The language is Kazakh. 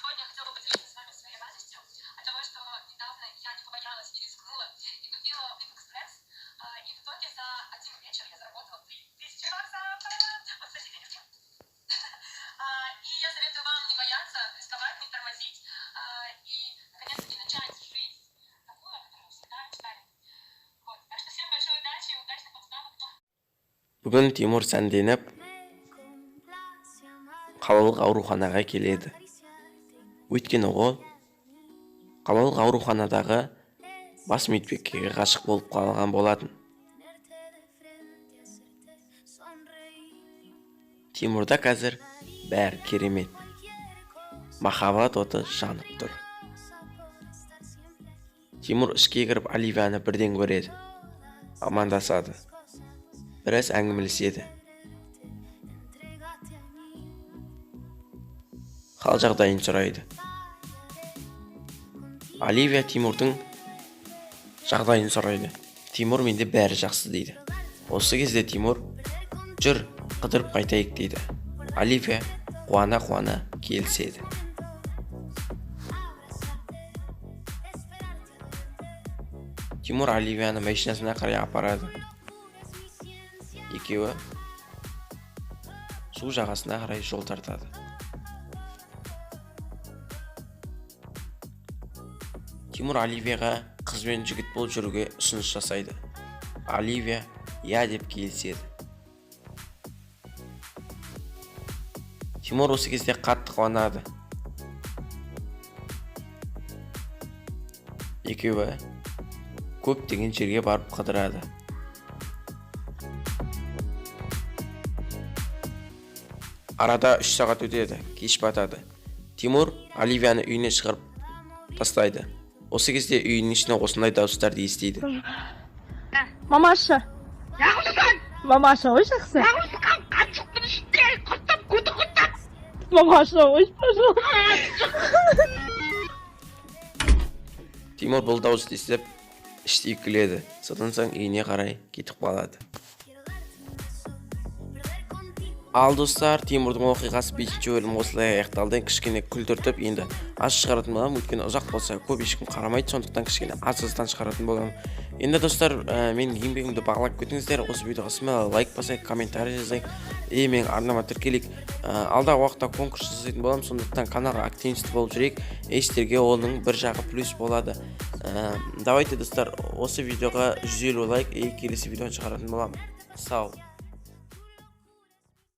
Сегодня я хотела бы поделиться с вами своей радостью от того, что недавно я не побоялась и рискнула и купила Экспресс. И в итоге за один вечер я заработала 3000 баксов. Вот, кстати, денежки. И я советую вам не бояться, рисковать, не тормозить и, наконец-таки, начать жизнь такую, о которой вы всегда мечтали. Вот. Так что всем большой удачи, удачных вам ставок. Бүгін Тимур сәнденіп қалалық ауруханаға келеді. Өйткені ол қалалық ауруханадағы бас медбикеге ғашық болып қалған болатын. Тимурда қазір бәрі керемет. Махаббат оты жанып тұр. Тимур ішке кіріп, Оливияны бірден көреді. Амандасады. Біраз әңгімелеседі. Хал жағдайын сұрайды. Оливия Тимурдың жағдайын сұрайды. Тимур менде бәрі жақсы дейді. Осы кезде Тимур жүр, қыдырып қайтайық дейді. Оливия қуана-қуана келіседі. Тимур Оливияны машинасына қарай апарады. Екеуі су жағасына қарай жол тартады. Тимур Оливияға қыз бен жігіт болып жүруге ұсыныс жасайды. Оливия иә деп келіседі. Тимур осы кезде қатты қуанады. Екеуі көптеген жерге барып қыдырады. Арада 3 сағат өтеді, кеш батады. Тимур Оливияны үйіне шығарып тастайды. Осы кезде үйінің ішіне осындай дауыстарды естиді. Мамаша. Мамаша, ой, жақсы. Мамаша, ой, пожалуйста. Тимур бұл дауысты естіп, іштей күледі. Содан соң үйіне қарай кетіп қалады. Ал достар, Тимурдың оқиғасы 5 бөлім осылай аяқталды. Кішкене күлдіртіп, енді аз шығаратын боламын, өйткені ұзақ болса көп ешкім қарамайды, сондықтан кішкене аз-аздан шығаратын боламын. Енді достар, менің еңбегімді бағалап кетіңіздер. Осы видеоға смело лайк басайық, комментарий жазайық, и менің арнама тіркелейік. Алдағы уақытта конкурс жасайтын боламын, сондықтан каналға активисті болып жүрейік. И сіздерге оның бір жағы плюс болады. Давайте достар, осы видеоға 150 лайк, и келесі видеоны шығаратын боламын. Сау.